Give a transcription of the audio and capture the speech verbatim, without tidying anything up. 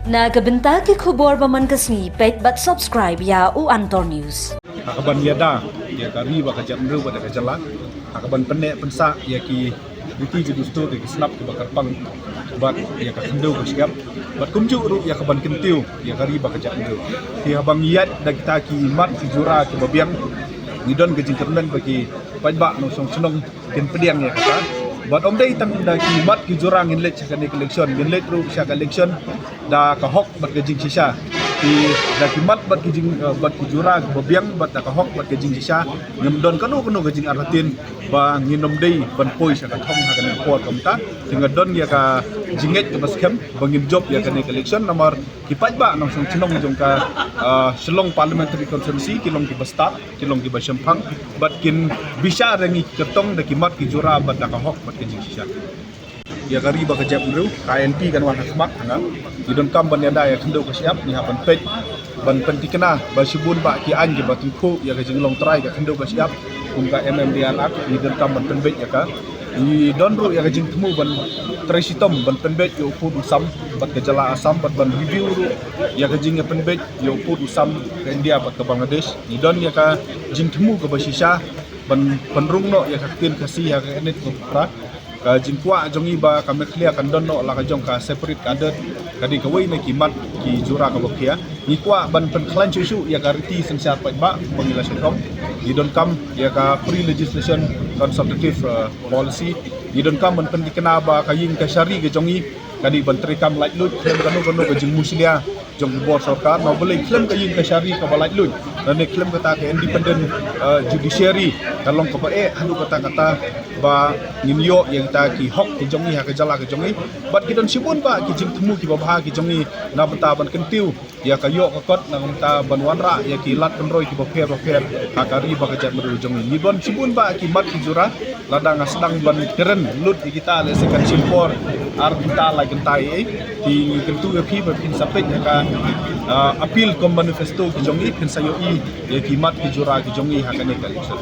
Na ka bynta ki khubor ba man ka sngi, peit bad subscribe ïa u Antor News. Ha kaban ïada ïa ka ri bad ka jaitbynriew bad ka jylla, ha kaban pynneh pynsah ïa ki riti ki dustur, ïa ki snap kiba kyrpang bad ïa ka khyndew ka shyiap, bad kumjuh ruh ïa kaban kyntiew ïa ka ri bad ka jaitbynriew. Te haba ngi ïaid da kita ki mat ki jura kiba biang, ngi don ka jingkyrmen ba ki paidbah nongshong shnong kin pdiang ïa kata. Bad ym dei tang da ki mat ki jura ngin leit sha kane ka election, ngin leit ruh sha ka election da ka hok bad ka jingshisha. Te da ki mat bad ki jing, eh, bad ki jura kiba biang bad da ka hok bad ka jingshisha, ngim don kano kano ka jingartatien ba ngin ym dei ban poi sha ka thong ha kane ka por. Kumta te nga don ïa ka jingngeit kaba skhem ba ngin jop ïa kane ka election, namar ki paidbah nongshong shnong jong ka, ah, Shillong Parliamentary Constituency ki long kiba stad, ki long kiba shemphang, bad kin bishar ïa ngi ki kyrtong da ki mat ki jura bad da ka hok bad ka jingshisha. Ïa ka ri bad ka jaitbynriew, ka I N P kan wan ha khmat hangne. Ngi donkam ban ïada ïa ka khyndew ka shyiap, ngi hap ban peit, ban pynthikna ba shibun bah ki aiñ kiba tyngkhuh ïa ka jinglong trai ka khyndew ka shyiap, kum ka M M D R Act, ngi donkam ban pynbeit ïa ka. Ngi don ruh ïa ka jingthmu ban trei shitom ban pynbeit ïa u pud u sam bad ka jylla Assam, bad ban review ruh ïa ka jingïapynbeit ïa u pud u sam ka India bad ka Bangladesh. Ngi don ïa ka jingthmu kaba shisha ban pynrung noh ïa ka ktien Khasi ha ka Act ka pra. Ka jingkwah jong ngi ba ka Meghalaya kan don noh la ka jong ka separate cadre, ka dei kawei na ki mat ki jura kaba khia. Ngi kwah ban pynkhlaiñ shuh shuh ïa ka riti synshar paidbah ba ngi la shongthait. Ngi donkam ïa ka pre-legislation consultative, eh, policy. Ngi donkam ban pynthikna ba ka ïing kashari ka jong ngi ka dei ban treikam laitluid khlem kano kano ka jingmushlia jong ki bor sorkar. Namar balei, khlem ka ïing kashari kaba laitluid, lane khlem kata ka independent, eh, judiciary, ka long kaba eh haduh katta katta ba ngin ïoh ïa kita ki hok ki jong ngi ha ka jylla ka jong ngi. Bad ki don shibun bah ki jingthmu kiba bha ki jong ngi na bynta ban kyntiew ïa ka ïoh ka kot, na bynta ban wanrah ïa ki lad pynroi kiba pher ba pher ha ka ri bad ka jaitbynriew jong ngi. Ngi don shibun bah ki mat ki jura. Lada nga sdang ban kren lut ïa kita, lehse kan shim por ar kynta lai kynta ei ei. Te ngi kyntu ïa phi ba phin sa peit ïa ka, ah, appeal cum manifesto ki jong ngi, phin sa ïohi ïa ki mat ki jura ki jong ngi ha kane ka election.